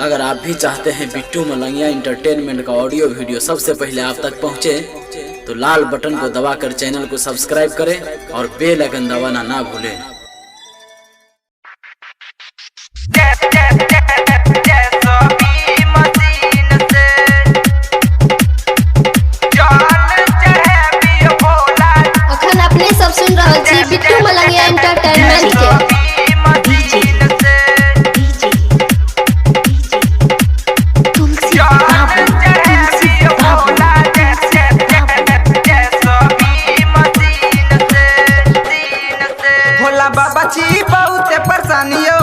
अगर आप भी चाहते हैं बिट्टू मलंगिया इंटरटेनमेंट का ऑडियो वीडियो सबसे पहले आप तक पहुंचे, तो लाल बटन को दबाकर चैनल को सब्सक्राइब करें और बेल आइकन दबाना ना भूलें। अखन अपने सब सुन रहल छी बिट्टू मलंगिया एंटरटेनमेंट के। तुलसी बाबू, तुलसी बाबू, तुलसी बाबू। भोला बाबा छी बहुत परेशानियो,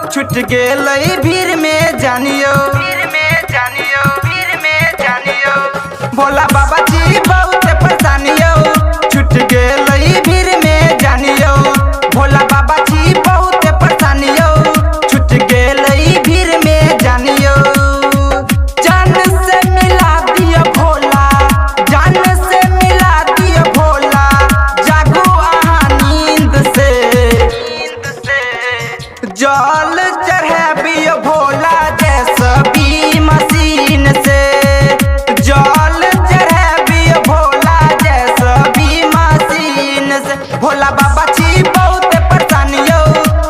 छूट गेल भीड़ में जानियो, भीड़ में जानियो, भीड़ में जानियो। भोला बाबा छी बहुत परेशानियो, छूट गेल भीड़ में जानियो। भोला बाबा छी बहुत परेशानियो, छूट गेल भीड़ में जानियो। जान से मिला दियो भोला, जान से मिला दियो भोला, जागो अहाँ नींद से, जल चढ़ाबियो भोला जैसबी मशीन से, जल चढ़ाबियो भोला जैसबी मशीन से। भोला बाबा छी बहुत परेशानियो,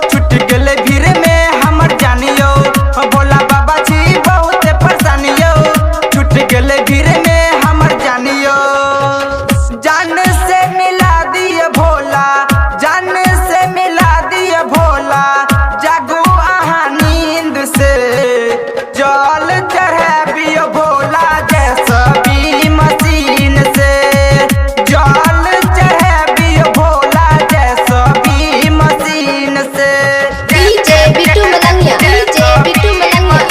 छूट गेल भीड़ में हमर जानियो। भोला बाबा छी बहुत परेशानियो, छूट गेल भीड़ में हमर जानियो। जान से मिला दियो भोला, जान से मिला दियो भोला, जागो अहाँ नींद से, जल चढ़ाबियो भोला जैसबी मशीन से, जल चढ़ाबियो भोला जैसबी मशीन से। DJ Bittu Malangiya, DJ Bittu Malangiya,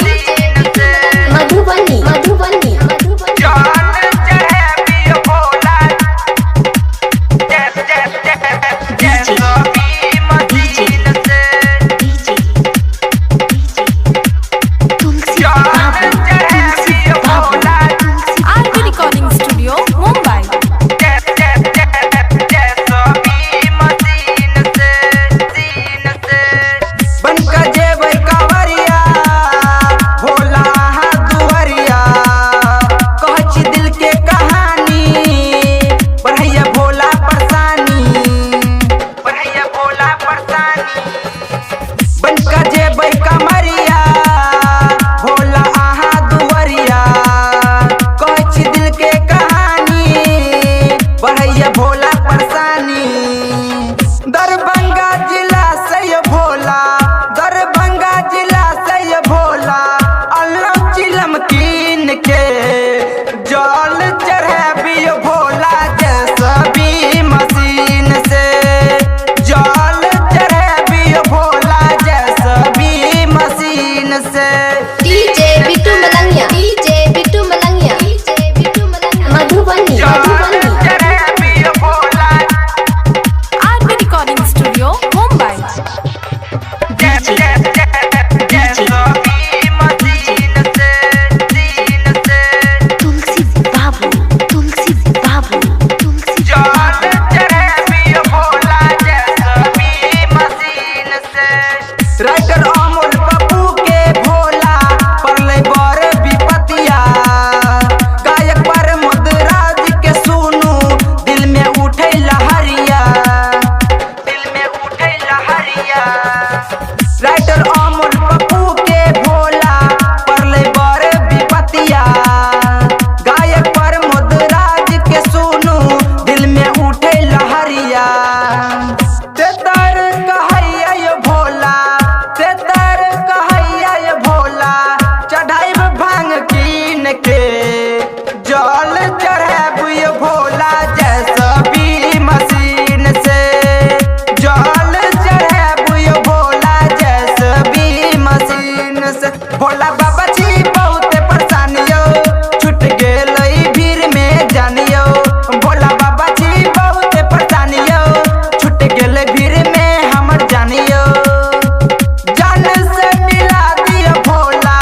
Madhubani, Madhubani, Madhubani. जल चढ़ाबियो भोला जैसबी मशीन से, तुलसी जल बाबू, तुलसी चढ़ाबियो बाबू, भोला तुलसी आरबी रिकॉर्डिंग स्टूडियो मुंबई। बनका जेबै कांवरिया, भोला अहाँ दुआरिया, कहै छी दिल के कहानी, बढ़ैया भोला परेशानी, बढ़ैया भोला परेशानी। बनका जेबै कांवरिया, भोला अहाँ दुआरिया, कहै छी दिल के कहानी, बढ़ैया भोला परेशानी। दरभंगा जिला से ये भोला, दरभंगा जिला से ये भोला, अल्लाह चिलम कीन के जल चढ़ाबियो भोला जैसबी मशीन से, जल चढ़ाबियो भोला जैसबी मशीन से। DJ Bittu Malangiya, DJ Bittu Malangiya, DJ Bittu Malangiya, Madhubani, जल मधुबनी। चढ़ाबियो Bhola R B recording studio Mumbai. जैसबी मशीन से, मशीन से। तुलसी बाबू, तुलसी बाबू, तुलसी जल बाबू। चढ़ाबियो भोला जैसबी मशीन से। राइटर अमोल पप्पू के भोला पड़लै बड़ विपतिया, गायक पर मुदराज के सुनू दिल में उठै लहरिया, दिल में उठै लहरिया। राइटर अमोल पप्पू के भोला पड़लै बड़ विपतिया, गायक पर मुदराज के सुनू दिल में उठै लहरिया। तेतर कहैया यो भोला, तेतर कहैया यो भोला, चढ़ाइब भांग कीन के, जल चढ़ाबियो भोला जैसबी मशीन से, जल चढ़ाबियो भोला जैसबी मशीन से। भोला बाबा छी बहुत परेशानियो, छूट गेल भीड़ में जानियो। भोला बाबा छी बहुत परेशानियो, छूट गेल भीड़ में हमर जानियो। जान से मिला दियो भोला,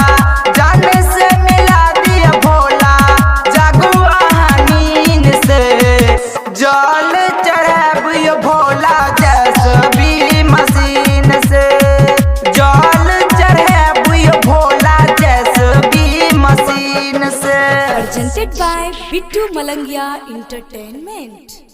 जान से मिला दियो भोला, जागू अहाँ नींद से, जल चढ़ाबियो भोला जैसबी मशीन से, जल चढ़ाबियो भोला जैस दिन से। Presented by Bittu Malangia Entertainment.